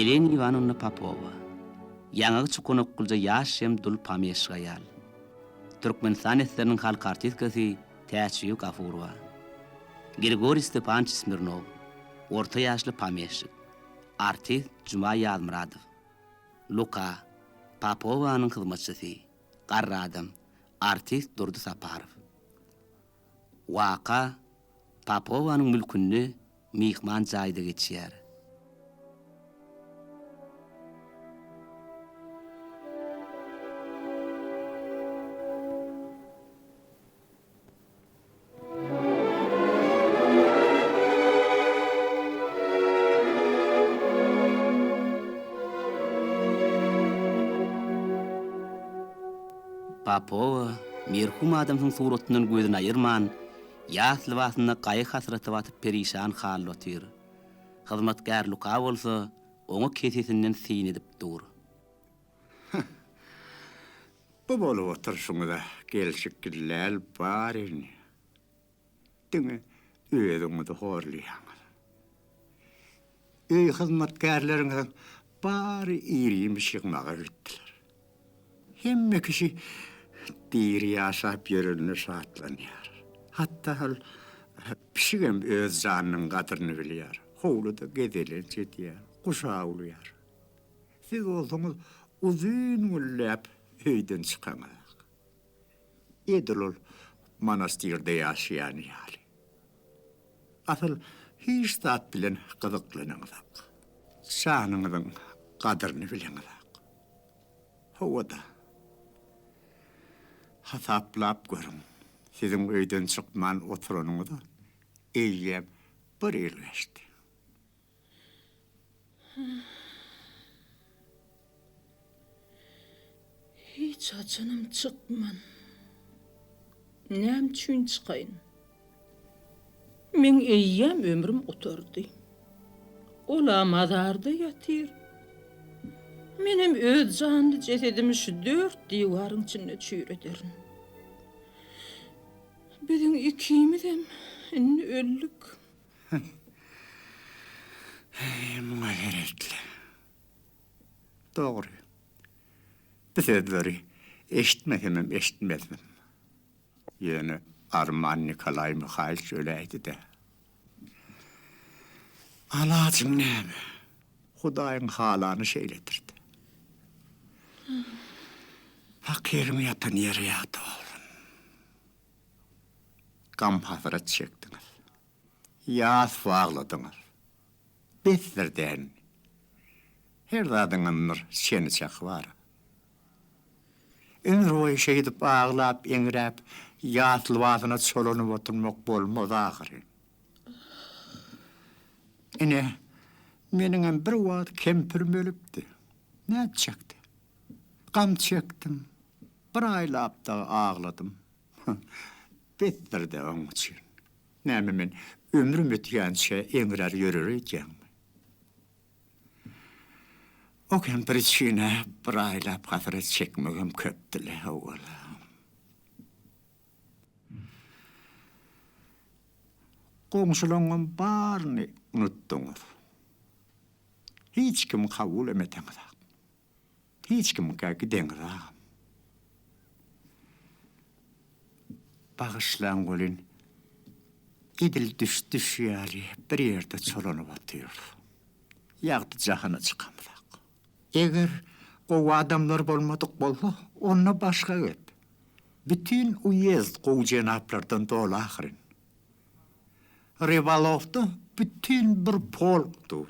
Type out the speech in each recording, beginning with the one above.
Ýelena Iwanowna Popowa, ýaňagy çukanakgulja ýaş hem dul pomeşik aýal. Türkmenistan SSR-niň halk artistkasy Täçbibi Gafurowa. Grigoriý Stepanowiç Smirnow, orta ýaşly pomeşik. Artist Juma Ýazmyradow. Luka, Popowanyň hyzmatçysy, garry adam, artist Durdy Saparow. Waka Popowanyň mülkünde myhman jaýda geçýär. Popowa merhum adamsynyň suratyndan gözüni aýyrman, ýas lybasynda gaýgy-hasrata batyp perişan halda otyr. Hyzmatkär Luka bolsa oňa kesesinden syn edip dur. Bu bolup oturyşyňyza gelşikli däl barin. Diňe özüňizi horlaýaňyz. Öý hyzmatkärleriňiziň bary ir-iýmiş ýygmaga gitdiler. Hemme kişi diri ýaşap ýörenine şatlanýar. Hatda ol pişigem öz janynyň gadyryny bilýär. Howluda gezelenç edýär, guş awlaýar. Siz bolsaňyz uzyn günläp öýden çykaňyzak. Edil ol monastyrda ýaşaýan ýaly. Asyl hiç zat bilen gyzyklanaňyzak. Janyňyzyň gadyryny bileňizak. Hawa-da. Hasaplap görüň, siziň öýden çykman oturanyňyza eýýäm bir ýyl geçdi. Hiç haçanam çykman. Näme üçin çykaýyn? Meň eýýäm ömrüm gutardy. Ol-a mazarda ýatyr. Menem öz janly jesedimi şu dört diwaryň içinde çüýrederin. Biziň ikimizem indi öldük. Heý, muňa seret-le. Dogry. Bu sözleri eşitmesemem eşitmezdim. Ýöne arman Nikolaý Mihaýlç öläýdi-dä. Alajyň näme? Hudaýyň halany şeýledir-dä. Pakyryň ýatan ýeri ýagty bolsun. Gam-hasrat çekdiňiz. Ýas bagladyňyz. Besdir-dä indi. Her zadyňam bir çeni-çaky bar. Ömür boýy şeýdip aglap-eňräp, ýas lybasyna çolanyp oturmak bolmaz ahyryn. Ine, meniňem bir wagt kempirim ölüpdi. Nätjekdi? Gam çekdim. Bir aýlap dagy agladym. Besdir-dä oň üçin. Näme men ömrüm ötýänçä eňrär ýörer öýdýäňmi? O kempir üçin-ä bir aýlap hasrat çekmegem köpdi-le, hawa-la. Goňşulaňňam baryny unutdyňyz. Hiç kimi kabulam edeňizok. Hiç kimiňkä gideňiz agam. Bagyşlaň welin, edil düş-düş ýaly bir ýerde çolanyp otyrys. Ýagty jahana çykamyzok. Eger gowy adamlar bolmadyk bolsa, onda başga gep. Bütin uýezd gowy jenaplardan doly ahyryn. Rybalowda bütin bir polk dur.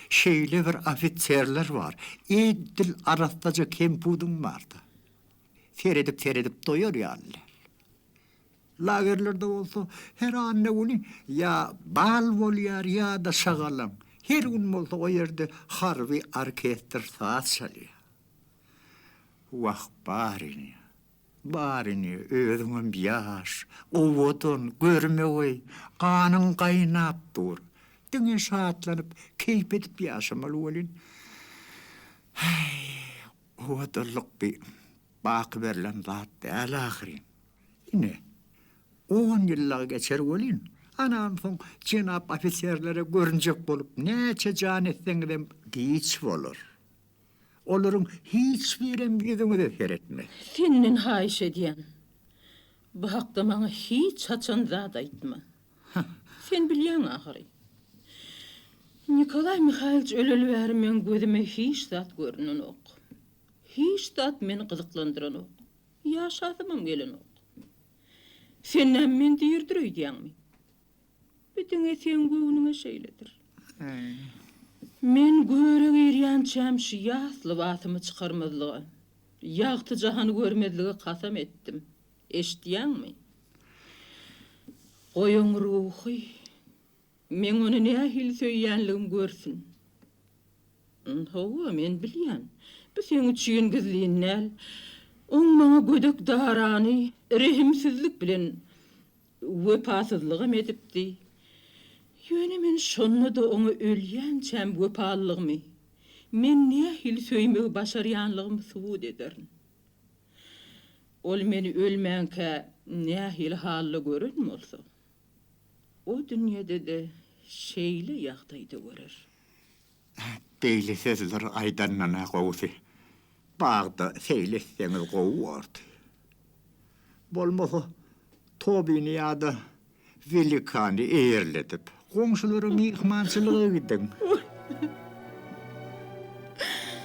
Şeýle bir ofiserler bar, edil arassaja kempudyň bar-da. Seredip-seredip doýar ýaly däl. Lagerlerde bolsa her anna güni ýa bal bolýar ýa-da şagalaň. Her gün bolsa o ýerde harby orkestr saz çalýar. Wah, baryny. Baryny özüňem ýaş, owadan, görmegeý, ganyň gaýnap dur. Diňe şatlanyp, keýp edip ýaşamaly welin, häý, owadanlyk bi baky berlen zat däl ahyryn. Ine, on ýyl dagy geçer welin, Ana onsoň jenap ofiserlere görünjek bolup näçe jan etseňizem giç bolar. Olaryň hiç birem ýüzüňize seretmez. Senden haýyş edýän, bu hakda maňa hiç haçan zat aýtma. Sen bilýäň ahyry. Nikolaý Mihaýlç öleli bäri meň gözüme hiç zat görnenok. Hiç zat meni gyzyklandyranok. Ýaşasymam gelenok. Sen näme meni diridir öýdýäňmi? Bu diňe seň göwnüňe şeýledir. Men göre girýänçäm şu ýas lybasymy çykarmazlyga, ýagty jahany görmezlige kasam etdim. Eşidýäňmi? Goý oň ruhy meň ony nähili söýýänligimi görsün. Hawa, men bilýän. Bu seň üçin gizlin däl. Oň maňa gödek darany rehimsizlik bilen wepasyzlygam edipdi. Ýöne men şonda-da oňa ölýänçäm wepalylygymy, men nähili söýmegi başarýanlygymy subut ederin. Ol meni ölmänkä nähili halda gören bolsa, o dünýede-de şeýle ýagdaýda görer. Beýle sözleri aýdandan-a gowusy, bagda seýil etseňiz gowy bordy. Bolmasa, Tobini ýa-da Welikany eýerledip, goňşulara myhmançylyga gidiň.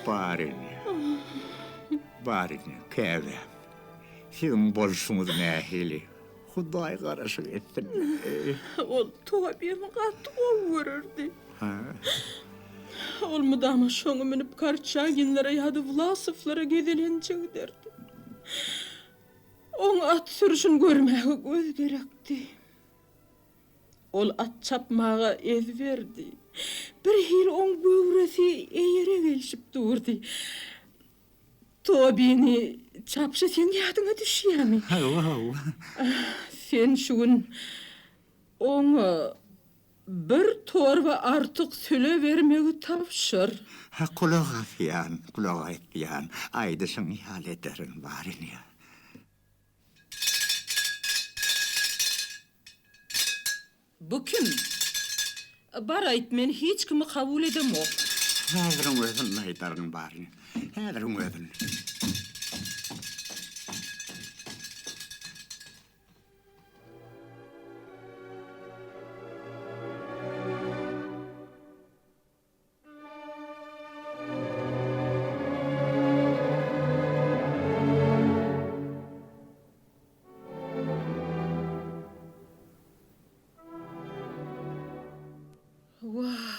Baryny, baryny, käbäm. Siziň bolşuňyz nähili? Hudaý garaşyk etsin. Ol Tobini gaty gowy görerdi. Ol mydama şoňa münüp Korçaginlere ýa-da Wlasowlara gezelenje giderdi. Oň at sürüşini görmäge göz gerekdi. Ol at çapmaga ezberdi. Birhili oň göwresi eýere gelşip durdy. Tobini çapşy seň ýadyňa düşýärmi? Hawa, hawa. Sen şu gün oňa Bir torba artyk süle bermegi tabşyr. Ha, gulak asýan, gulak asýan, aýdyşyň ýaly ederin, Barinýa. Bu kim? Bar aýt, men hiç kimi kabul edemok. Häziriň özünde aýdaryn, Barinýa, häziriň özünde. Wah!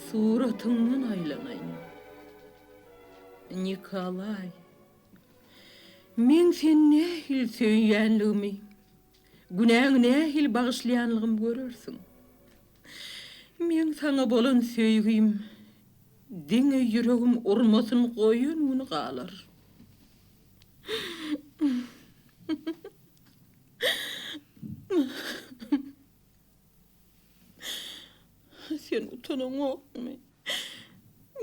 Suratyňdan aýlanaýyn. Nikolaý. Meň seni nähili söýýänligimi, günäňi nähili bagyşlaýanlygymy görersiň. Meň saňa bolan söýgim diňe ýüregim urmasyny goýan güni galar. Sen utanaňokmy?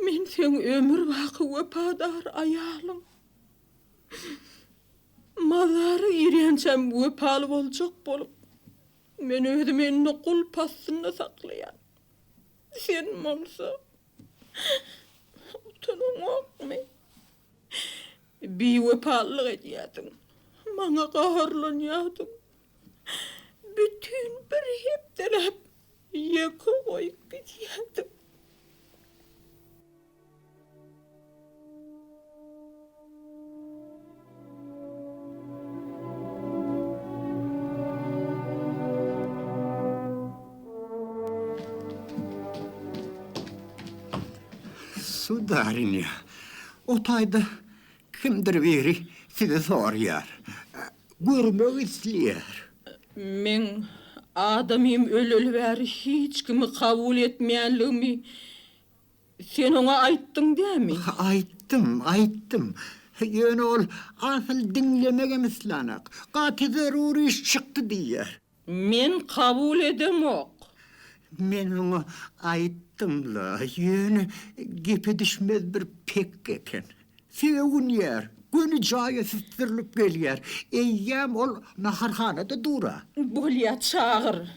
Men seň ömürbaky wepadar aýalyň. Mazara girýänçäm wepaly boljak bolup, men özümi indi gulp astynda saklaýan. Sen bolsa, utanaňokmy? Biwepalyk edýärdiň, maňa gaharlanýardyň. Bütin bir hepdeläp ýeke goýup gidýärdiň. Sudarynya, o taýda kimdir biri sizi soraýar. Görmek isleýär. Meň adamym öleli bäri hiç kimi kabul etmeýänligimi sen oňa aýtdyň dämi? Aýtdym, aýtdym. Ýöne ol asyl diňlemegem islänak. Gaty zerur iş çykdy diýýär. Men kabul edemok. Men oňa aýtdym-la, ýöne gepe düşmez bir pekge eken. Sögünýär. Göni jaýa süsdürilip gelýär. Eýýäm ol naharhanada dur-a. Bolýa, çagyr.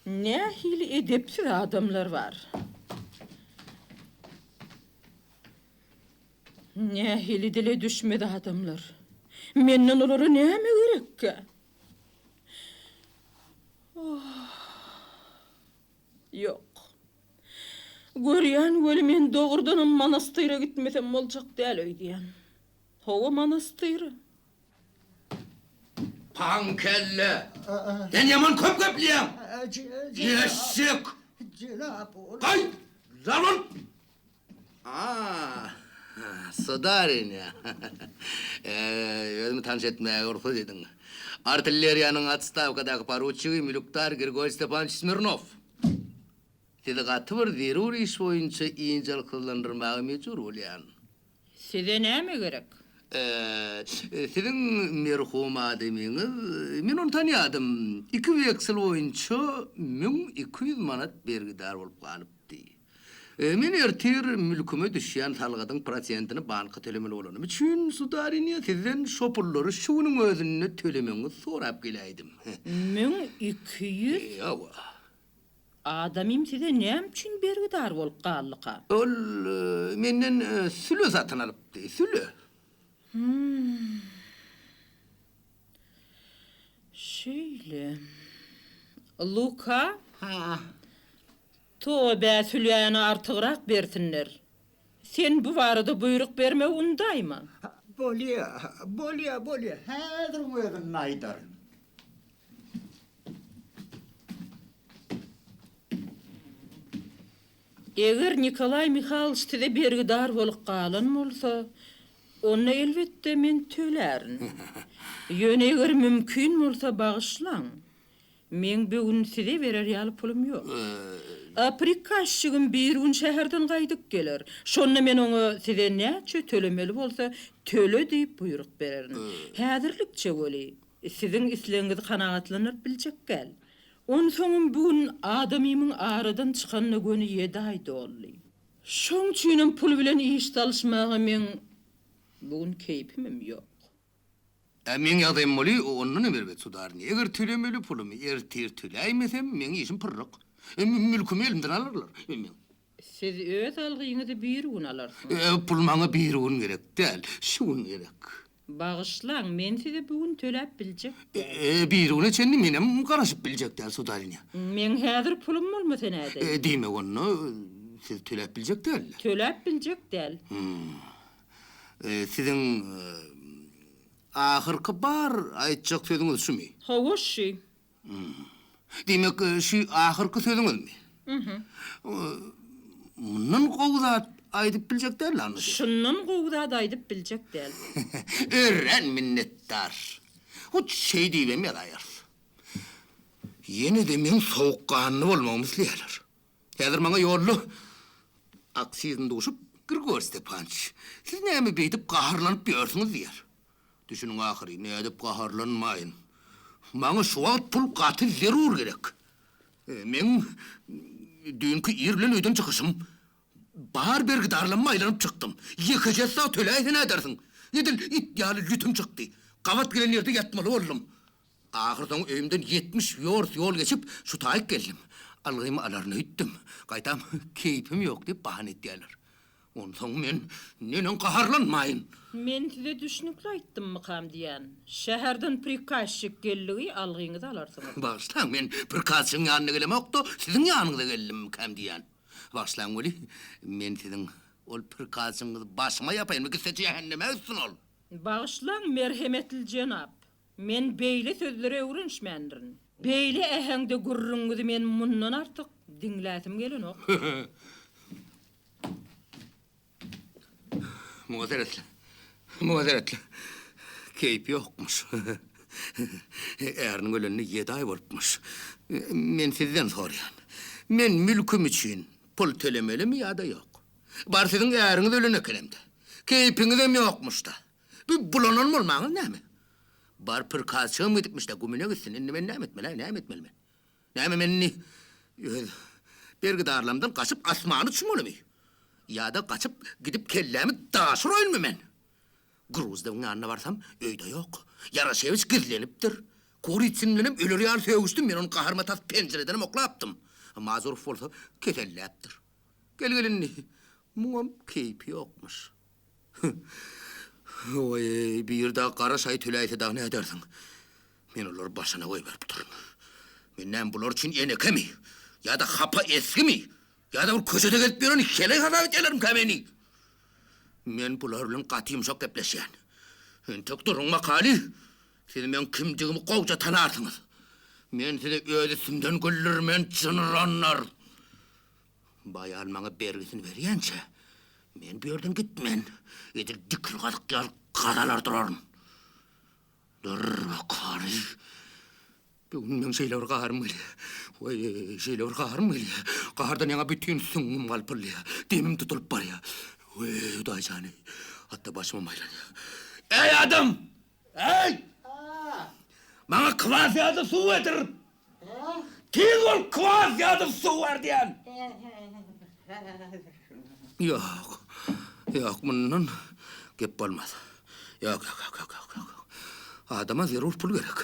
Nähili edepsiz adamlar bar. Nähili dile düşmez adamlar. Menden olara näme gerekkä? Oh. Ýok. Görýän weli men dogrudanam monastyra gitmesem boljak däl öýdýän. Hawa monastyra. Paňkelle! Sen ýaman köp gepleýäň! Eşek! Gaýt! Zar bol! A, sudarynya! Özümi tanyş etmäge rugsat ediň. Artilleriýanyň otstawkadaky poruçigi mülkdar Grigoriý Stepanowiç Smirnow. Sizi gaty bir zerur iş boýunça ynjalyksyzlandyrmaga mejbur bolýan. Size näme gerek? Siziň merhum adamyňyz, men ony tanýadym, iki weksel boýunça 1200 manat bergidar bolup galypdy. Men ertir mülküme düşýän salgydyň prosentini banka tölemeli bolanym üçin, sudarynya, sizden şo pullary şu günüň özünde tölemegiňizi sorap geläýdim. 1200? Hawa. Adamym size näme üçin bergidar bolup galdyka? Ol menden süle satyn alypdy, süle. Hum. Şeýle. Luka? Ha. Toba, süläni artygrak bersinler. Sen bu barada buýruk bermegi undaýma. Bolýa, bolýa, bolýa, häziriň özünde aýdaryn. Eger Nikolaý Mihaloç size bergidar bolup galan bolsa, onda, elbetde, men tölärin. Ýöne eger mümkin bolsa, bagyşlaň. Meň bu gün size berer ýaly pulum ýok. A prikazçigim birigün şäherden gaýdyp geler. Şonda men oňa size näçe tölemeli bolsa, töle diýip buýruk bererin. Häzirlikçe weli, siziň islegiňizi kanagatlandyryp biljek däl. Onsoňam bu gün adamymyň aradan çykanyna göni ýedi aý doldy. Şoň üçinem pul bilen iş salyşmaga meň bu gün keýpimem ýok. Ä, meň ýagdaýym weli ondanam erbet, sudaryny. Eger tölemeli pulumy ertir töläýmesem, meň işim pyrryk. Mülkümi elimden alarlar. Meň. Siz öz algyňyzy birigün alarsyňyz. Ä, pul maňa birigün gerek däl, şu gün gerek. Bagyşlaň, men size bu gün töläp biljek däl. Ä, birigüne çenli menem garaşyp biljek däl, sudarynya. Meň häzir pulum bolmasa nädeýin? Ä, diýmek onda, siz töläp biljek däl. Töläp biljek däl. Hum. Siziň ahyrky bar aýtjak sözüňiz şumy? Hawa, şü. Diýmek, şü ahyrky sözüňizmi? Mundan gowy zat aýdyp biljek däl anda siz? Şundan gowy zat aýdyp biljek däl. Örän minnetdar. Hut şeý diýibem ýazaýarys. Ýene-de meň sowukganly bolmagymy isleýärler. Häzir maňa ýolda Aksizin duşup, Grigoriý Stepanyç, siz näme beýdip gaharlanyp ýörsüňiz diýýär. Düşüniň ahyry, nädip gaharlanmaýyn? Maňa şu wagt pul gaty zerur gerek. Meň düýnki ir bilen öýden çykyşym, bar bergidarlamma aýlanyp çykdym. Ýekeje sag töläýse nädersiň? Edil it ýaly lütüm çykdy. Gabat gelen ýerde ýatmaly boldum. Ahyrsoňy öýümden 70 wýorst ýol geçip, şu taýyk geldim. Algymy alaryn öýtdüm. Gaýtam, keýpim ýok diýip bahana edýärler. Onsoň men neneň gaharlanmaýyn? Men size düşnükli aýtdymmykam diýýän. Şäherden prikazçik geldigi algyňyzy alarsyňyz. Bagyşlaň, men prikazçygyň ýanyna gelemok-da, siziň ýanyňyza geldimmikäm diýýän. Bagyşlaň weli, men siziň ol prikazçygyňyzy başyma ýapaýynmy, gitse jähenneme gitsin ol! Bagyşlaň, merhemetli jenap. Men beýle sözlere öwrenişmändirin. Beýle äheňde gürrüňiňizi men mundan artyk diňläsim gelenok. Muňa seret-le, muňa seret-le. Keýpi ýokmuş. Äriniň ölenine ýedi aý bolupmyş. Men sizden soraýan. Men mülküm üçin pul tölemelimi ýa-da ýok? Bar siziň äriňiz ölen ekenem-dä. Keýpiňizem ýokmuş-da. Bu bulanan bolmaňyz näme? Bar prikazçygam gidipmiş-dä, gümüne gitsin. Indi men näme etmeli-aý, näme etmeli men? Näme men indi öz bergidarlarymdan gaçyp asmana uçmalymy? Ýa-da gaçyp gidip kellämi daş uraýynmy men? Gruzdewiň ýanyna barsam, öýde ýok. Ýaraşewiç gizlenipdir. Kuritsin bilenem öler ýaly sögüşdim, men ony gaharyma tas penjiredenem oklapdym. Mazurow bolsa keselläpdir. Gel-gel indi, muňam keýpi ýokmuş. Oý, bir dagy gara şaýy töläýse dagy nädersiň? Men olary başyna goýberipdirin. Men näme bular üçin enekemi? Ýa-da hapa esgimi? Ýa-da bir köçede gezip ýören heleý hasap edýärlermikä meni? Men bular bilen gaty ýumşak gepleşýän. Entek duruň bakaly! Siz meň kimdigimi gowja tanarsyňyz. Men size öz üstümden güldürmen, jynyranlar! Bu aýal maňa bergisini berýänçä, men bu ýerden gitmen. Edil dikil gazyk ýaly gazalar duraryn. Dur bakaly. Bu gün meň şeýle bir gaharym gelýär. Weý, şeýle bir gaharym gelýär. Gahardan ýaňa bütin süňňüm galpyldaýar. Demim tutulyp barýar. Weý, Hudaý jany. Hatda başymam aýlanýar. Eý, adam! Eý! Maňa kwas ýa-da suw getir! Tiz bol, kwas ýa-da suw ber diýýän! Ýok, ýok, mundan gep bolmaz. Ýok, ýok, ýok, ýok, ýok, ýok. Adama zerur pul gerek.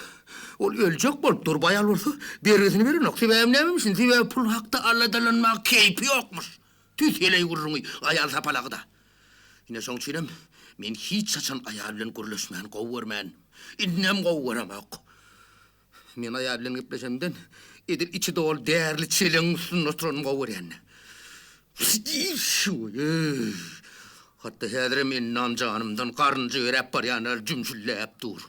Ol öljek bolup dur, bu aýal bolsa bergisini berenok. Sebäbi nämemişin? Sebäbi pul hakda aladalanmaga keýpi ýokmuş. Tüýs heleý gürrüňi, aýal sapalagy-da. Ine şoň üçinem men hiç haçan aýal bilen gürleşmäni gowy görmän. Indem gowy göremok. Men aýal bilen gepleşemden edil içi doly därili çelegiň üstünde oturanymy gowy görýän. Hatda häzirem endam-janymdan garynja eräp barýan ýaly jümşüldäp dur.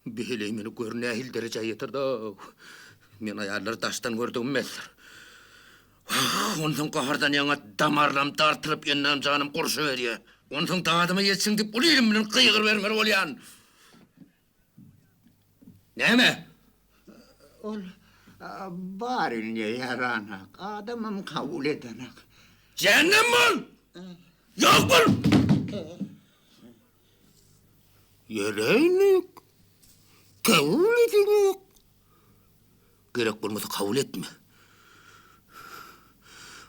Bu heleý meni gör nähili derejä ýetirdi-ow. Men aýallary daşdan gördügim besdir. Wah, onsoň gahardan ýaňa damarlarym dartylyp, endam-janym gurşaberýär. Onsoň dadyma ýetsin diýip uly ilim bilen gygyrybermeli bolýan. Näme? Ol bar indi ýaranak, adamam kabul edenak. Jähennem bol! Ýok bol! Ýereýnik, kabul edeňok. Gerek bolmasa kabul etme.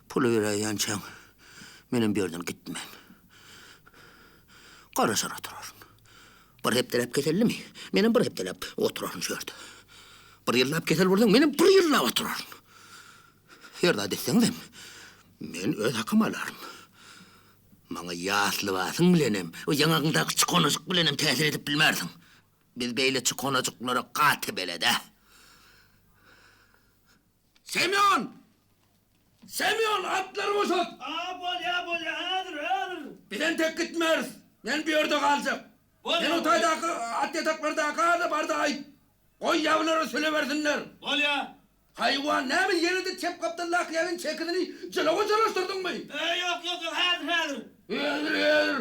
Puly beräýýänçäň menem bu ýerden gitmen. Garaşar oturaryn. Bir hepdeläp kesellimi, menem bir hepdeläp oturaryn şu ýerde. Bir ýyllap kesel bolsaň, menem bir ýyllap oturaryn. Her zat etseňizem, men öz hakymy alaryn. Maňa ýas lybasyň bilenem, o ýaňagyňdaky çykonajyk bilenem täsir edip bilmersiň. Biz beýle çykonajyklara gaty belet-ä. Semýon! Semýon, atlary boşat! A, bolýa, bolýa, häzir, häzir! Biz entek gitmeris. Men bu ýerde galjak. Bolýa, Sen o taýdaky at ýataklardaky ada bar-da aýt. Goý, ýabylara sölebersinler. Bolýa. Haýwan, näme ýene-de çep gapdaldaky ýabyň çekizini jylawa çolaşdyrdyňmy? E, ýok, ýok, ýok, häzir, häzir. Häzir, häzir.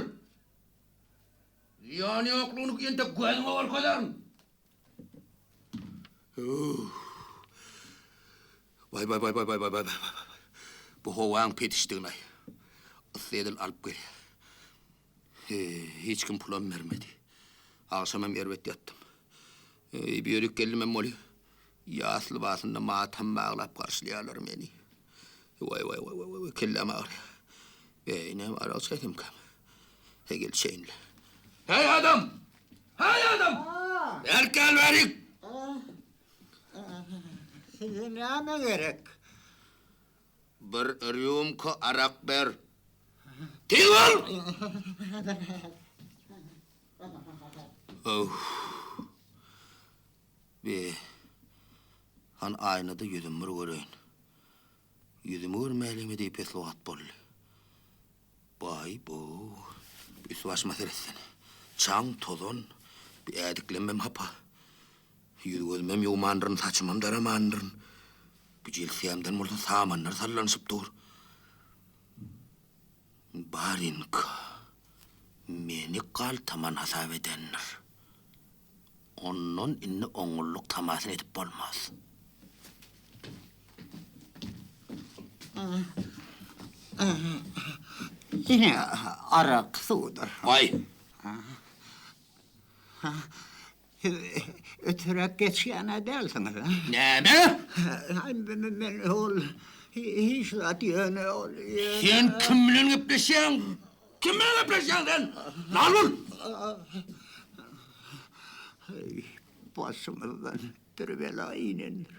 Zyýany ýoklugyny entek gözüňe görkezerin. Waý, waý, waý, waý, waý, waý, waý, waý. Bu howaň petişdigini-aý. Ysy edil alyp gelýär. Hiç kim pulam bermedi. Agşamam erbet ýatdym. Eý, bu ýerik geldimem weli, ýas lybasynda matam baglap garşylaýarlar meni. Waý, waý, waý, waý, waý, kelläm agyrýar. Eý, näme arak içäýsemkäm? Heý, gel içeýin-le. Heý, adam! Heý, adam! Bärik gel, bärik! Size näme gerek? Bir rýumka arak ber. Tiz bol! Öwf. Be, han aýnada ýüzümi bir göreýin. Ýüzümi görmälime diýip esli wagt boldy. Baý-bow, üst-başyma seretsene. Çaň, tozan, bir ädiklemem hapa. Ýüz-gözümem ýuwmandyryn, saçymam daramandyryn. Bu jelsiýämden bolsa samanlar sallanyşyp dur. Barinka meni galtaman hasap edendir. Ondan indi oňňullyk tamasyny edip bolmaz. Ine, arak suwdur. Goý! Siz öteräk geçýän-ä dälsiňiz, a? Näme? Men ol, hiç zat, ýöne ol, ýöne. Sen kim bilen gepleşýäň? Kim bilen gepleşýäň sen? Lal bol! Eý, başymyzdan bir bela inendir.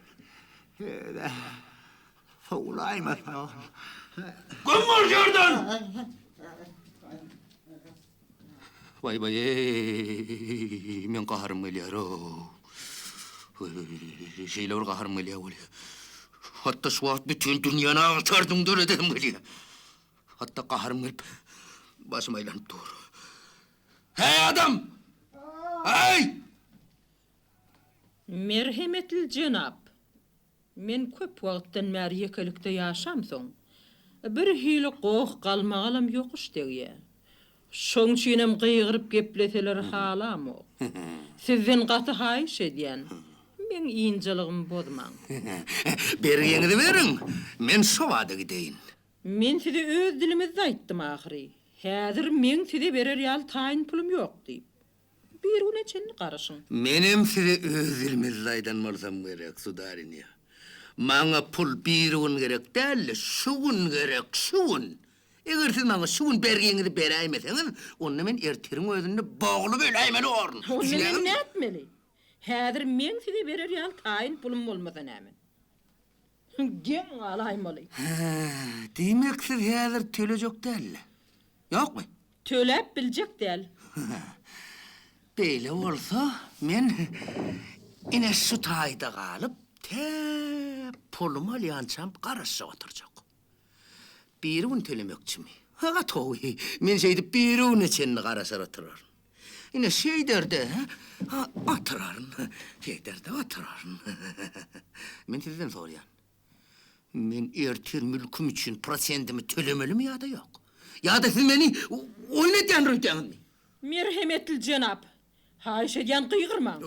Öz-ä sowulaýmasa ol. Güm bol şu ýerden! Waý, waý-eý, meň gaharym gelýär-ow. Şeýle bir gaharym gelýär weli. Hatda şu wagt bütin dünýäni agtardyň döredesim gelýär. Hatda gaharym gelip, başym aýlanyp dur. Heý, adam! Heý! Merhemetli jenap! Men köp wagtdan bäri ýekelikde ýaşamsoň, birhili goh-galmagalam ýokuş degýär. Şoň üçinem gygyryp gepleseler halamok. Sizden gaty haýyş edýän, meň ynjalygymy bozmaň. Bergiňizi beriň, men şo bada gideýin. Men size öz dilimizde aýtdym ahyry, häzir meň size berer ýaly taýyn pulum ýok diýip. Bir güne çenli garaşyň. Menem size öz dilimizde aýdan bolsam gerek, sudarinýa. Maňa pul birigün gerek däl-de, şu gün gerek, şu gün! Eger siz maňa şu gün bergiňizi beräýmeseňiz, onda men ertiriň özünde boglup öläýmeli borun. Onda men nätmeli? Häzir meň size berer ýaly taýyn pulum bolmasa näme? Geň galaýmaly. Hä, diýmek siz häzir tölejek däl-le? Ýokmy? Töläp biljek däl. Beýle bolsa, men ine şu taýda galyp, tä pulumy alýançam garaşjak oturjak. Birigün tölemekçimi? Ha, gaty gowy. Men şeýdip birigüne çenli garaşar oturaryn. Ine şeýder-de, oturaryn. Şeýder-de oturaryn. Men sizden soraýan. Men ertir mülküm üçin prosendimi tölemelimi ýa-da ýok? Ýa-da siz meni oýun edýändir öýdýäňizmi? Merhemetli jenap, haýyş edýän gygyrmaň.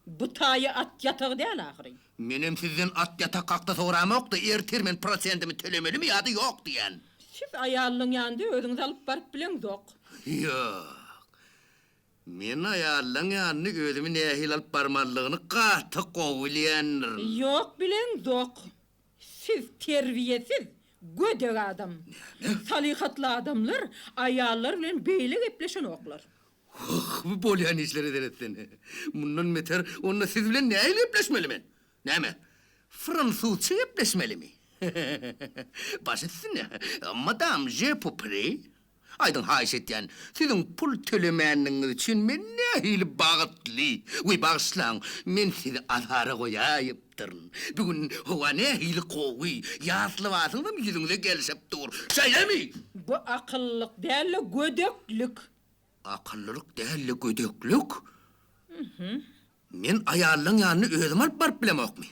Bu taýy at ýatagy däl ahyry. Menem sizden at ýatak hakda soramok-da, ertir men prosendimi tölemelimi ýa-da ýok diýýän. Siz aýalynyň ýanynda özüňizi alyp baryp bileňzok. Ýok. Men aýallaň ýanynda özümi nähili alyp barmalydygyny gaty gowy bilýändirin. Ýok bileňzok. Siz terbiýesiz, gödek adam. Näme? Salyhatly adamlar aýallar bilen beýle gepleşenoklar. Wah, bu bolýan işlere seretsene. Mundan beter, onda siz bilen nähili gepleşmeli men? Näme, fransuzça gepleşmelimi? Baş üstüne, madam je vous prie. Aýdyň, haýyş edýän, siziň pul tölemänligiňiz üçin men nähili bagtly! Wiý, bagyşlaň, men sizi azara goýaýypdyryn. Bu gün howa nähili gowy, ýaz lybasyňyzam ýüzüňize gelşip dur. Şeýlemi? Bu akyllylyk däl-de, gödeklik. Akyllylyk däl-de gödeklik? Men aýallaň ýanyna özüm alyp baryp bilemokmy?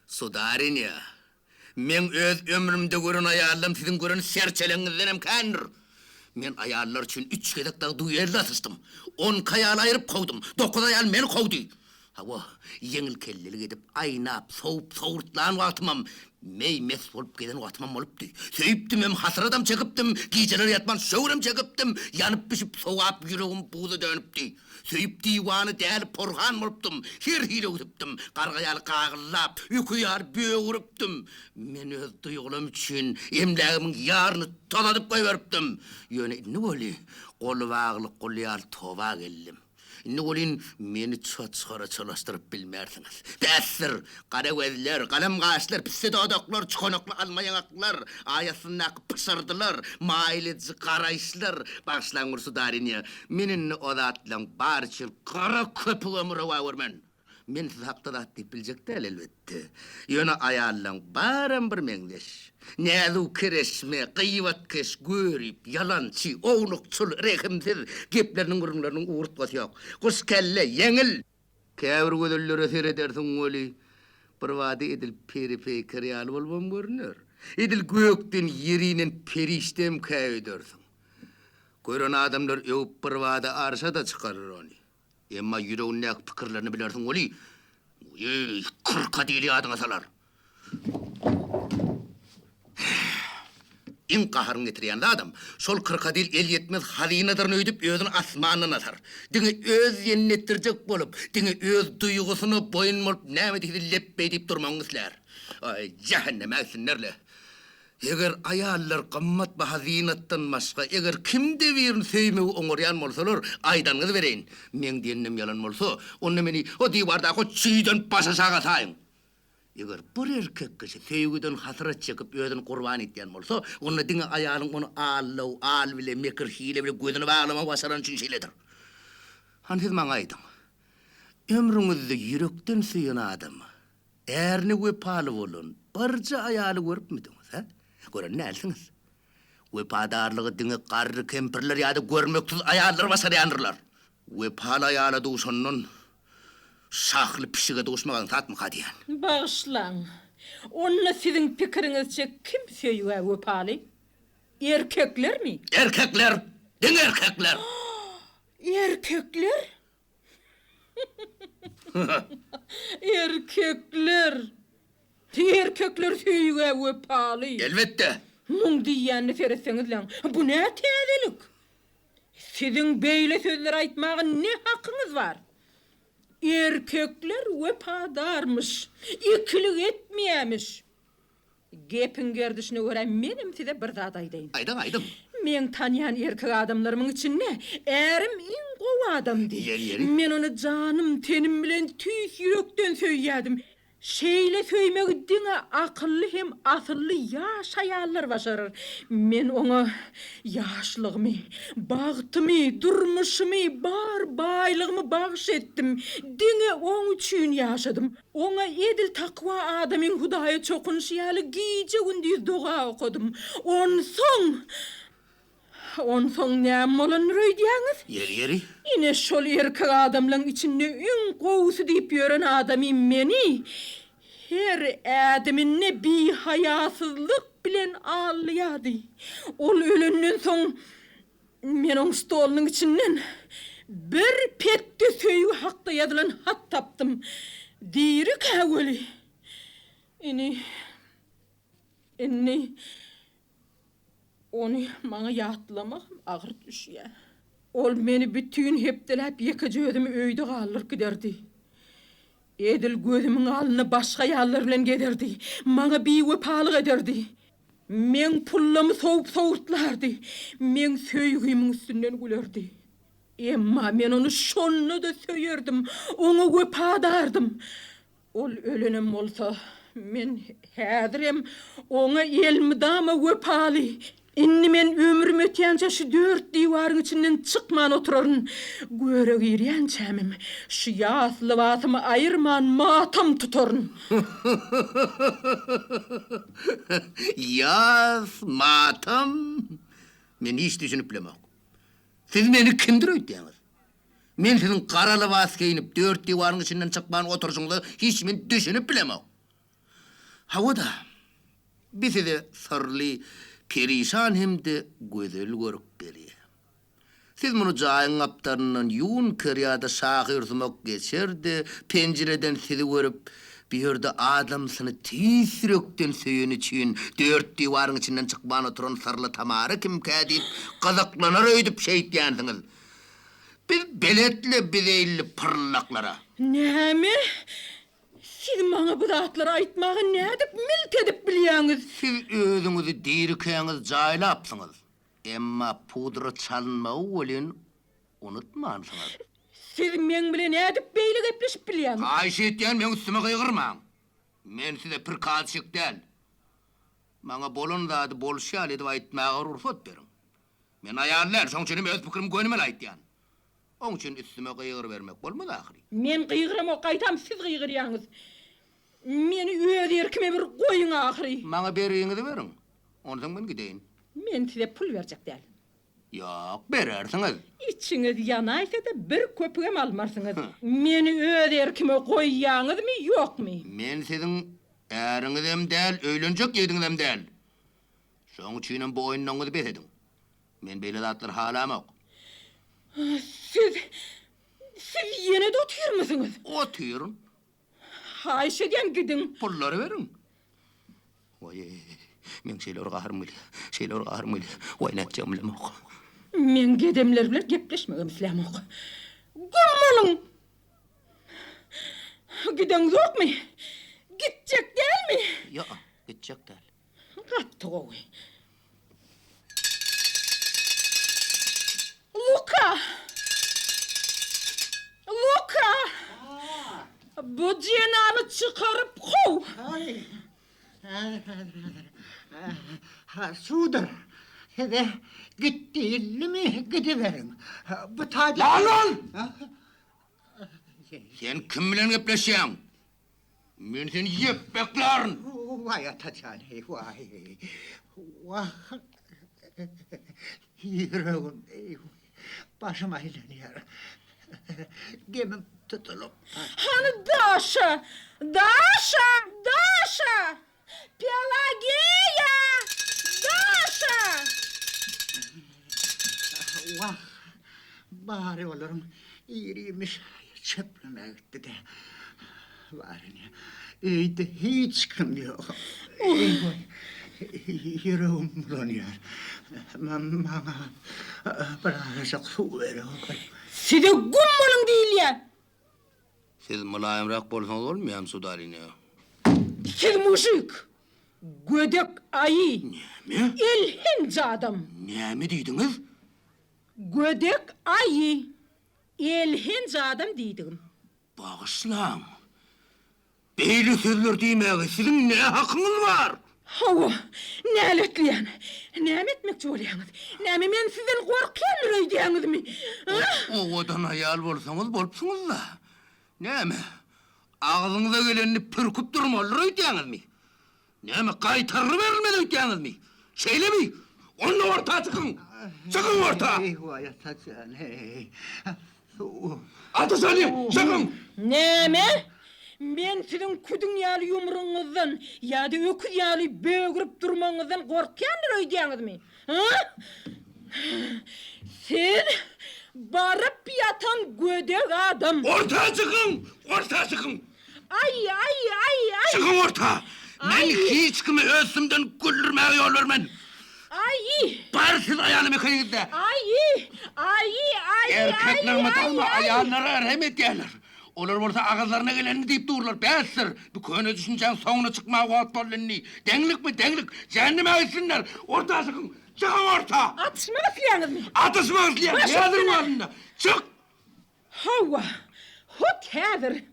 Sudarynya, meň öz ömrümde gören aýallam siziň gören serçeleňizdenem kändir. Men aýallar üçin üç gezek dagy duelde atyşdym. Onki aýaly aýryp kowdum, dokuz aýal meni kowdy. Hawa, ýeňilkellelik edip, aýnap, sowup, sowurtlan wagtymam, meý-mes bolup gezen wagtymam bolupdy. Söýüpdimem, hasratam çekipdim, gijeler ýatman şöwrem çekipdim, ýanyp-bişip, sowap ýüregim buza dönüpdi. Söýüp diwana, däli porhan bolupdym, her hili öwsüpdim, garga ýaly gagyllap, öküz ýaly bögüripdim. Men öz duýgularym üçin emlägimiň ýaryny tozadyp goýberipdim. Ýöne indi weli, goly bagly gul ýaly toba geldim. Indi welin meni çoçgara çolaşdyryp bilmersiňiz. Besdir! Gara gözler, galam gaşlar, pisse dodaklar, çukanakly alma ýaňaklar, aý astyndaky pyşyrdylar, maýyl ediji garaýyşlar, bagyşlaň Gursudarinýa, men indi o zatlaň bary üçin gara köpügem rowa görmen. Men siz hakda zat diýip biljek däl, elbetde. Ýöne aýallaň baram bir meňzeş. Näz-u-kereşme, gyýbatkeş, görip, ýalançy, ownukçyl, rehimsiz, gepleriniň gürrüňleriniň ugurtgasy ýok. Guşkelle, ýeňil! Käbir gözellere seredersiň weli, birbada edil peri-peýker ýaly bolubam görner. Edil gökden ýere inen perişdemkä öýdersiň. Gören adamlar öwüp birbada arşa-da çykarar ony. Emma ýüregindäki pikirlerini bilersiň weli, eý, krokodil ýadyňa salar. Iň gaharyňy getirýän zadam, şol krokodil elýetmez hazynadyryn öýdüp özüni asmandan asar. Diňe öz diýenini etdirjek bolup, diňe öz duýgusyna boýun bolup näme diýse lepbeý diýip durmagyňy islär. Aý, jähenneme gitsinler-le! Eger aýallar gymmat baha zynatdan başga eger kimde birini söýmegi oňarýan bolsalar, aýdanyňyzy bereýin. Meň diýeninem ýalan bolsa, onda meni o diwardaky o çüýden başaşak asaýyň. Eger bir erkek kişi söýgüden hasrat çekip özüni gurban etýän bolsa, onda diňe aýalyň ony aldaw, al bile, mekir-hile bile gözüni baglamagy başarany üçin şeýledir. Hany siz maňa aýdyň, ömrüňizde ýürekden söýen adamy, ärine wepaly bolan birje aýaly görüpmidiňiz, hä? Gören dälsiňiz. Wepadarlygy diňe garry kempirler ýa-da görmeksiz aýallar başarýandyrlar. Wepaly aýala duşandan şahly pişige duşmak aňsatmyka diýýän. Bagyşlaň, onda siziň pikiriňizçe kim söýgä wepaly? Erkeklermi? Erkekler! Diňe erkekler! Erkekler? Erkekler! Erkekler söýgä wepaly. Elbetde! Muň diýýänine seretseňizläň, bu nä täzelik? Siziň beýle sözleri aýtmaga ne hakyňyz bar? Erkekler wepadarmyş, ikilik etmeýämiş. Gepiň gerdişine görä menem size bir zat aýdaýyn. Aýdyň, aýdyň. Meň tanýan erkek adamlarymyň içinde ärim iň gowy adamdy. Ýeri, ýeri. Men ony janym, tenim bilen tüýs ýürekden söýýädim. Şeýle söýmegi diňe akylly hem asylly ýaş aýallar başarar. Men oňa ýaşlygymy, bagtymy, durmuşymy, bar baýlygymy bagyş etdim. Diňe oň üçin ýaşadym. Oňa edil takwa adamyň Hudaýa çokunyşy ýaly gije-gündiz doga okadym. Onsoň, onsoň näme bolandyr öýdýäňiz? Ýeri, ýeri? Ine, şol erkek adamlaň içinde iň gowusy diýip ýören adamym meni her ädiminde bihaýasyzlyk bilen aldaýardy. Ol ölenden soň, Men oň stolunyň içinden bir petde söýgi hakda ýazylan hat tapdym. Dirikä weli. Ini, indi ony maňa ýatlamagam agyr düşýär. Ol meni bütin hepdeläp ýekeje özümi öýde galdyryp giderdi. Edil gözümiň alnynda başga aýallar bilen gezerdi. Maňa biwepalyk ederdi. Meň pullamy sowup sowurtlardy. Meň söýgimiň üstünden gülerdi. Emma men ony şonda-da söýerdim, oňa wepadardym. Ol ölenem bolsa, men häzirem oňa elmydama wepaly. Indi men ömrüm ötýänçä şu dört diwaryň içinden çykman oturaryn. Göre girýänçämem şu ýas lybasymy aýyrman matam tutaryn. Ýas, matam? Men hiç düşünip bilemok. Siz meni kimdir öýtýäňiz? Men siziň gara lybas geýnip, dört diwaryň içinden çykman oturyşyňyza hiç men düşünip bilemok. Hawa-da, bi size syrly, perişan hem-de gözel görk berýär. Siz muny jaýyň gapdalyndan ýunker ýa-da şahyrsumak geçer-de, penjireden sizi görüp, bu ýerde adamsyny tüýs ýürekden söýeni üçin dört diwaryň içinden çykman oturan syrly Tamara kimkä diýip gyzyklanar öýdüp şeýtýänsiňiz. Biz belet-le bizeýilli pyrrylaklara. Näme? Siz maňa bu zatlary aýtmaga nädip milt edip bilýäňiz? Siz özüňizi dirikäňiz jaýlapsyňyz. Emma pudra çalynmagy welin unutmansyňyz. Siz meň bilen nädip beýle gepleşip bilýäňiz? Haýyş etýän, meň üstüme gygyrmaň. Men size prikazçik däl. Maňa bolan zady bolşy ýaly edip aýtmaga rugsat beriň. Men aýal däl, şoň üçin hem öz pikrimi gönümel aýtýan. Oň üçin üstüme gygyrybermek bolmaz ahyry. Men gygyramok, gaýtam siz gygyrýaňyz. Meni öz erkime bir goýuň ahyry. Maňa bergiňizi beriň. Onsoň men gideýin. Men size pul berjek däl. Ýok, berersiňiz. Içiňiz ýanaýsa-da bir köpügem almarsyňyz. Meni öz erkime goýýaňyzmy, ýokmy? Men siziň äriňizem däl, öýlenjek ýigidiňizem däl. Şoň üçinem bu oýunlaryňyzy bes ediň. Men beýle zatlary halamok. Siz, siz ýene-de otyrmysyňyz? Otyryn. Haýyş edýän, gidiň. Pullary beriň. Waý, meň şeýle bir gaharym gelýär, şeýle bir gaharym gelýär. Waý, nätjegimi bilemok. Men gedemler bilen gepleşmegem islämok. Güm boluň! Gideňzokmy? Gitjek dälmi? Ýok, gitjek däl. Gaty gowy. Luka! Luka! Bu jenaby çykaryp kow! Sudur, size git diýildimi, gidiberiň. Bu taýda... Lal-lal! Sen kim bilen gepleşýäň? Men seni ýepbeklärin! Waý, Atajan, eý, waý! Wah! Ýüregim, eý, başym aýlanýar. Demim tutulyp. Hany Daşa! Daşa! Daşa! Pelageýa! Daşa! Wah, bary olaryň iri-imiş çöplemäge gitdi-dä. Bary öýde hiç kim ýok. Eý-waý, ýüregim bulanýar. Maňa birazajyk suw beräý. Size güm boluň diýilýär! Siz mylaýymrak bolsaňyz bolmaýarmy, sudarynya? Siz mužik! Gödek aýy! Näme? Elhenç adam! Näme diýdiňiz? Gödek aýy! Elhenç adam diýdigim. Bagyşlaň. Beýle sözler diýmäge siziň nä hakyňyz bar? Hawa, näletleýän. Näme etmekçi bolýaňyz? Näme, men sizden gorkýandyr öýdýäňizmi? A? Owadan aýal bolsaňyz bolupsyňyz-da. Näme, agzyňyza gelenini pürküp durmalydyr öýdýäňizmi? Näme, gaýtargy berilmez öýdýäňizmi? Şeýlemi? Onda orta çykyň! Çykyň orta! Eý, waý, Atajan, eý! Atajan, çykyň! Näme? Men siziň küdüň ýaly ýumrugyňyzdan ýa-da öküz ýaly bögürip durmagyňyzdan gorkýandyr öýdýäňizmi? Hä? Siz baryp ýatan gödek adam! Orta çykyň! Orta çykyň! Aý, aý, aý, aý! Çykyň orta! Men hiç kimi öz üstümden güldürmäge ýol bermen! Aý! Bar siz aýalym ekeniňiz-dä! Aý! Aý, aý, aý, Erkekler mysalma aý! aýallara rehim edýärler. Olar bolsa agyzlaryna gelenini diýip durlar. Besdir! Bu köne düşünjäň soňuna çykmaga wagt boldy indi. Deňlikmi, deňlik! Jähenneme gitsinler! Orta çykyň! Çykyň orta! Atyşmak isleýäňizmi? Atyşmak isleýän! Baş Häziriň üstüne! özünde! Çyk! Hawa, hut häzir.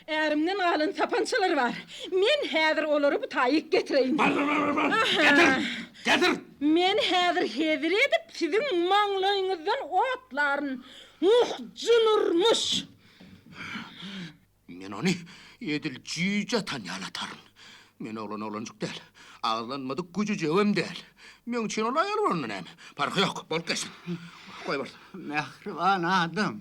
Ärimden galan sapançalar bar. Men häzir olary bu taýyk getireýin. Bar, bar, bar, bar, bar. Getir, getir. Men häzir hezil edip siziň maňlaýyňyzdan otlaryn. Uh, jyn urmuş! Men ony edil jüýje atan ýaly ataryn. Men oglan oglanjyk däl. Agyzlanmadyk güjüjegem däl. Meň üçin ol aýal bolanda näme? Parhy ýok, bolup geçsin. Goý bolsun. Mähriban adam,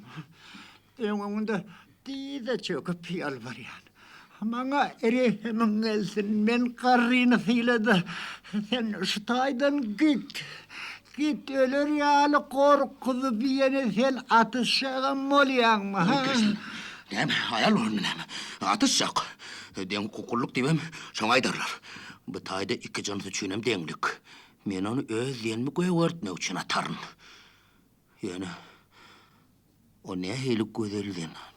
öňüňde dyza çöküp ýalbarýan. Maňa rehimiň gelsin, men garryny syla-da, sen şu taýdan git. Git, öler ýaly gorkuzyp ýene sen atyşjagam bolýaňmy, ha? Näme, aýal bolanda näme? Atyşjak. Deň hukuklylyk diýibem şoňa aýdarlar. Bu taýda iki jyns üçinem deňlik. Men ony öz diýenimi gögertmek üçin ataryn. Ýöne o nähili gözel zenan.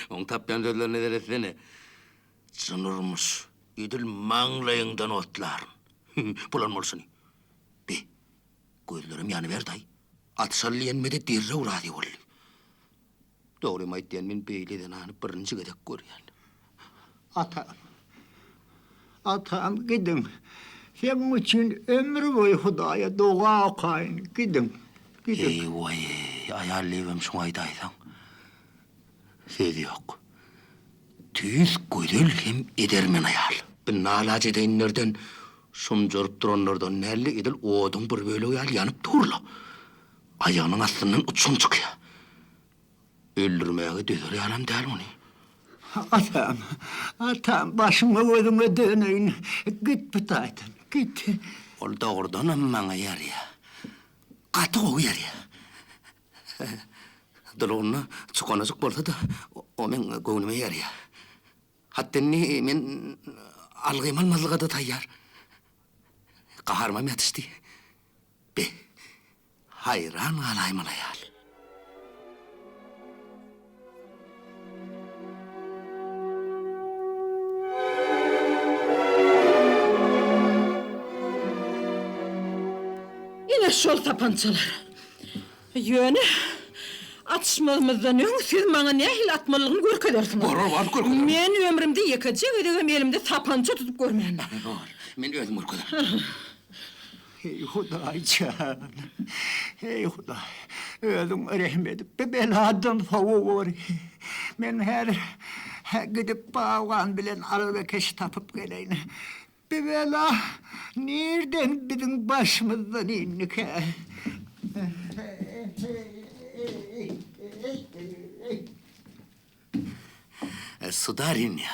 Oň tapýan sözlerine seretsene. Jyn urmuş, edil maňlaýyňdan otlaryn. Bolan bolşuny. Be, gözlerim ýanyberdi-aý. Atyşaly diýenime-de derrew razy boldy. Dogrymy aýtýan, men beýle zenany birinji gezek görýän. Atam, atam gidiň. Seň üçin ömür boýy Hudaýa doga okaýyn. Gidiň, gidiň. Eý, waý-eý, aýal diýibem şuňa aýdaýsaň. Söz ýok. Tüýs gözel hem edermen aýal. Bu nalajedeýinlerden, şumjaryp duranlardan däl-de, edil oduň bir bölegi ýaly ýanyp dur-la. Aýagynyň astyndan uçgun çykýar. Öldürmäge dözer ýalam däl muny. Atam, atam, başyňa-gözüňe döneýin, git bu taýdan, git. Ol dogrudanam maňa ýarýar. Gaty gowy ýarýar. Dulugynda çukanajyk bolsa-da, o meň göwnüme ýaraýar. Hatda indi men algym almazlyga-da taýýar. Gaharymam ýatyşdy. Be, haýran galaýmaly aýal. Ine şol sapançalar. Ýöne atyşmazymyzdan öň siz maňa nähili atmalydygyny görkezersiňiz. Bor, bor, görkezerin. Men ömrümde ýekeje gezegem elimde sapança tutup görmändim. Bor, men özüm görkezerin. Eý, Hudaý jan! Eý, Hudaý! Özüň rehim edip, bu beladan sowaweri. Men häzir gidip bagban bilen arabakeş tapyp geleýin. Bu bela nirden biziň başymyzdan indikä? Sudarynya,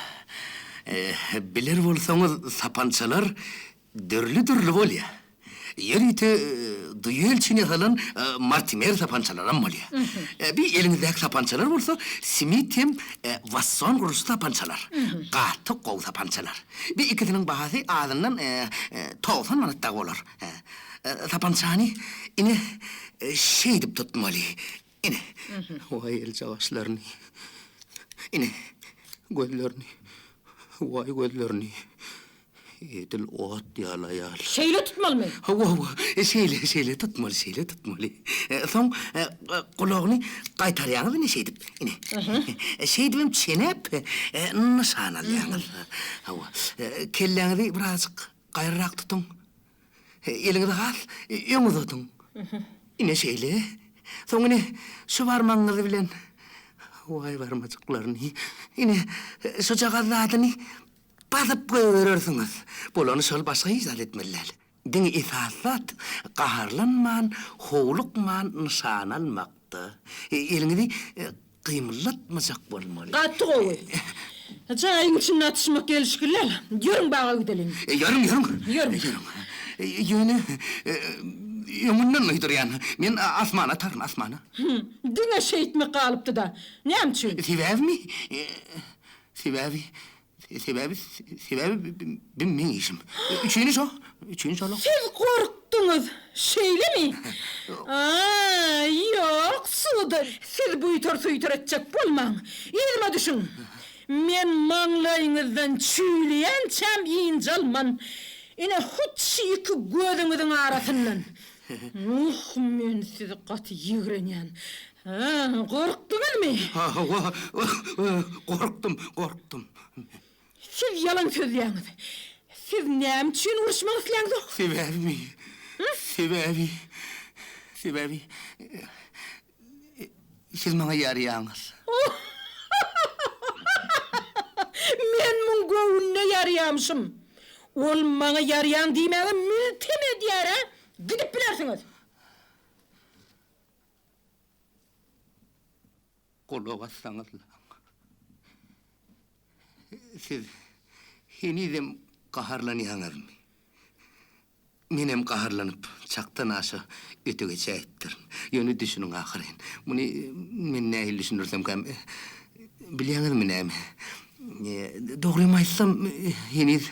biler bolsaňyz, sapançalar dürli-dürli bolýar. Ýörite duel üçin ýasalan Mortimer sapançalaram bolýar. Bi eliňizdäki sapançalar bolsa Smit hem Wasson gurluşly sapançalar. Gaty gowy sapançalar. Bi ikisiniň bahasy azyndan 90 manat dagy bolar. Sapançany ine şeýdip tutmaly. Ine, waý eljagaşlaryny. Ine, gözlerini. Waý gözlerini. Edil ot ýaly aýal. Şeýle tutmalymy? Hawa, hawa, şeýle, şeýle tutmaly, şeýle tutmaly. Soň gulagyny gaýtarýaňyz ine şeýdip, ine. Şeýdibem çenäp nyşan alýaňyz. Hawa, kelläňizi birazajyk gaýrarak tutuň. Eliňizi has öň uzadyň. Ine şeýle. Soň ine şu barmagyňyz bilen, waý barmajyklaryny, ine şujagaz zadyny basyp goýberersiňiz. Bolany şol, başga hiç zat etmeli däl. Diňe esasy zat gaharlanman, howlukman nyşana almakda. Eliňizi Gymyldatmajak bolmaly. Gaty gowy. Jaýyň içinde atyşmak gelişikli däl. Ýörüň baga gideliň. Ýörüň, ýörüň. Ýörüň. Ýörüň. Ýöne öňünden duýdurýan, men asmana ataryn, asmana. Diňe şeýtmek galypdy-da. Näme üçin? Sebäbimi? Sebäbi, Sebäbi, sebäbi bi meň işim. Üçini şo, üçini şol. Siz gorkduňyz, şeýlemi? A, ýok, sudar, siz buýtar-suýtar etjek bolmaň. Yzyma düşüň. Men maňlaýyňyzdan çüýleýänçäm ynjalman. Ine, hut şu iki gözüňiziň arasyndan. Uh, men sizi gaty ýigrenýän. Hä, gorkduňyzmy? Hawa, gorkdum, gorkdum. Siz ýalan sözleýäňiz. Siz näme üçin uruşmak isläňzok? Sebäbimi? Sebäbi, sebäbi siz maňa ýaraýaňyz. Men muň göwnüne ýaraýamyşym. Ol maňa ýaraýaň diýmäge miltem edýär-ä! Gidip bilersiňiz! Gulak assaňyzlaň. Siz henizem gaharlanýaňyzmy? Menem gaharlanyp, çakdan aşa öte geçäýipdirin. Ýöne düşüniň ahyryn. Muny men nähili düşündirsemkäm, bilýäňizmi näme? Dogrymy aýtsam, heniz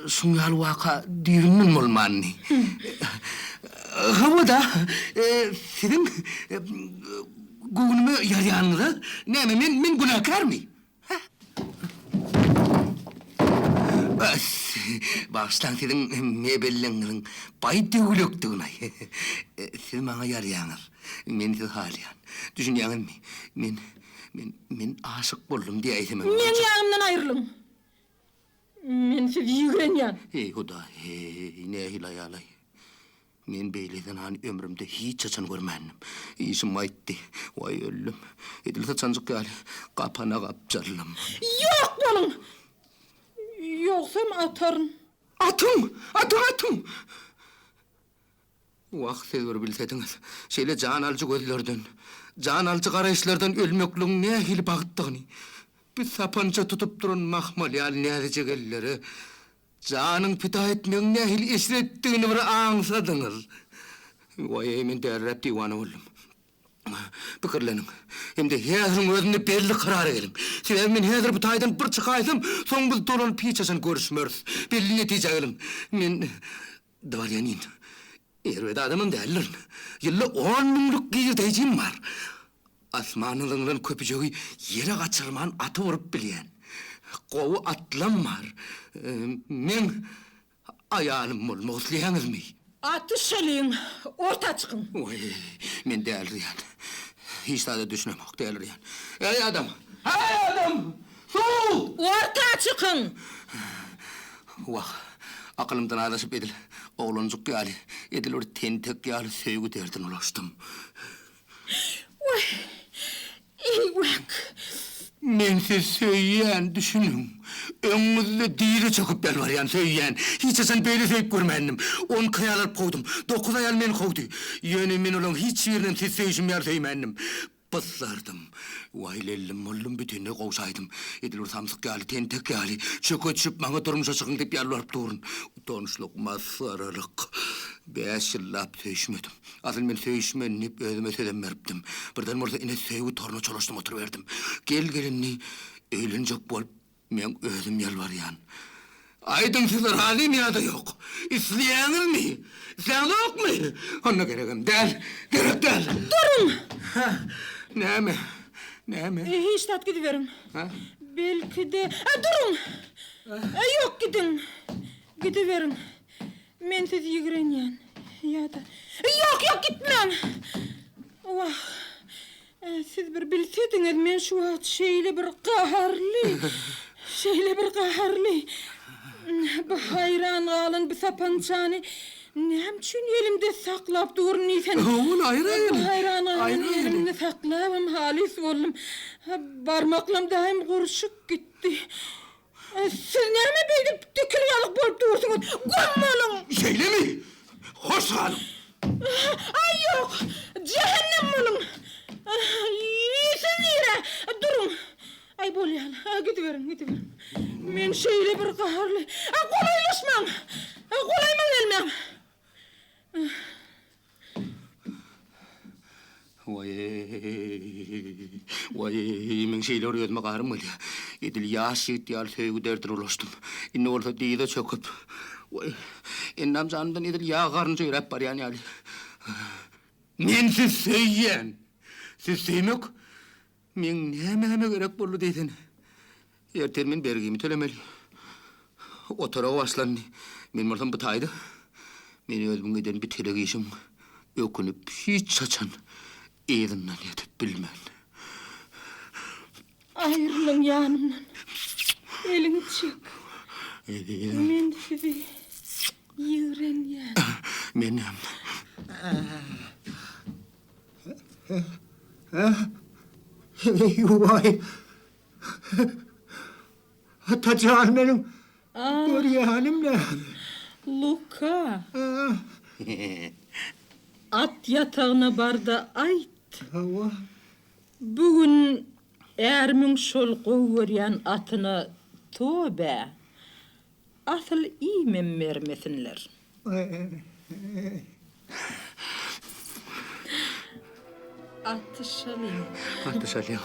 şuň ýaly waka düýbünden bolmandy. Hawa-da, siziň göwnüme ýaraýanyňyza näme, men, men günäkärmi? Hä? Bagyşlaň, siziň mebelleňiziň baý döwlekdigini-aý. Siz maňa ýaraýaňyz, men sizi halaýan. Düşünýäňizmi, men Men, men aşyk boldum diýäýsemem Meň boljak. ýanymdan aýrylyň! Men sizi ýigrenýän! Eý, Hudaý, heý, nähili aýal-aý! Men beýle zenany ömrümde hiç haçan görmändim. Işim gaýtdy. Waý, öldüm. Edil syçanjyk ýaly gapana gapjaldym. Ýok boluň! Ýogsam ataryn. Atyň! Atyň, atyň! Wah, siz bir bilsediňiz, şeýle jan alyjy gözlerden, jan alyjy garaýyşlardan ölmekligiň nähili bagtdygyny! Bir sapança tutup duran mahmal ýaly näzijek ellere janyň pida etmegiň nähili eşretdigini bir aňsadyňyz! Waý-eý, men däliräp diwana boldum. Pikirleniň. Hem-de häziriň özünde belli karara geliň. Sebäbi men häzir bu taýdan bir çykaýsam, soň biz dolanyp hiç haçan görüşmeris. Belli netijä geliň. Men Dworýanin. Erbet adamam däldirin. Ýylda on müňlük girdeýjim bar. Asmana zyňlan köpüjegi ýere gaçyrman atyp urup bilýän. Gowy atlam bar. Meň aýalym bolmak isleýäňizmi? Atyşalyň, orta çykyň! Waý, men dälirýän. Hiç zada düşünemok, dälirýän. Eý, adam! Heý, adam! Suw! Orta çykyň! Wah, akylymdan azaşyp edil oglanjyk ýaly, edil bir tentek ýaly söýgi derdine ulaşdym. Waý, eýwak! Men sizi söýýän, düşüniň. Öňüňizde dyza çöküp ýalbarýan, söýýän. Hiç haçan beýle söýüp görmändim. On iki aýal alyp kowdum. Dokuz aýal meni kowdy. Ýöne men olaryň hiç birinem sizi söýşüm ýaly söýmändim. Gyssardym. Waý, lellim boldum, bütinleý gowşaýdym. Edil bir samsyk ýaly, tentek ýaly, çöke düşüp, maňa durmuşa çykyň diýip ýalbaryp durun. Utançlyk, masgaralyk. Bäş ýyllap söýüşmedim. Asyl men söýüşmen diýip özüme sözem beripdim. Birden bolsa ine söýgi toruna çolaşdym oturyberdim. Gel-gel indi öýlenjek bolup meň özüm ýalbarýan. Aýdyň siz razymy ýa-da ýok? Isleýäňizmi? Isläňzokmy? Onda geregem däl, gerek däl. Duruň! Hä? Näme? Näme? Hiç zat gidiberiň. Hä? Belki-de. Duruň! Ýok gidiň. Gidiberiň. Men sizi ýigrenýän. Ýa-da. Ýok, ýok, gitmäň! Wah, siz bir bilsediňiz, men şu wagt şeýle bir gaharly, şeýle bir gaharly. Bu haýran galan bu sapançany näme üçin elimde saklap durun diýsene. Ony aýyraýaly. Bu haýran galan elimde saklabam halys boldum. Barmaklam daýym gurşup gitdi. Siz näme beýdip dikil ýalyk bolup dursuňyz? Güm boluň! Şeýlemi? Hoş galyň! Aý, ýok! Jähennem boluň! Siz nirä? Duruň! Aý, bolýa-la, gidiberiň, gidiberiň. Men şeýle bir gaharly. Golaýlaşmaň! Golaýyma gelmäň! Waý-eý, waý-eý, meň şeýle bir özüme gaharym gelýär. Edil ýaş ýigit ýaly söýgi derdine ulaşdym. Indi bolsa dyza çöküp, waý, endam-janymdan edil ýag garynja eräp barýan ýaly. Men sizi söýýän! Sizi söýmek meň nämäme gerek boldy diýsene. Ertir men bergimi tölemeli. Oturag başlandy. Men bolsam bu taýda. Men özümiň eden bu telek işiň ökünip hiç haçan yzyndan ýetip bilmen. Aýrylyň ýanymdan. Eliňi çek. Men sizi ýigrenýän. Menem. Eý-waý! Atajan meniň görýänim näme? Luka. At ýatagyna bar-da aýt. Hawa. Bu gün ärimiň şol gowy görýän atyna toba, Asyl iýmem bermesinler. Atyşalyň. Atyşalyň.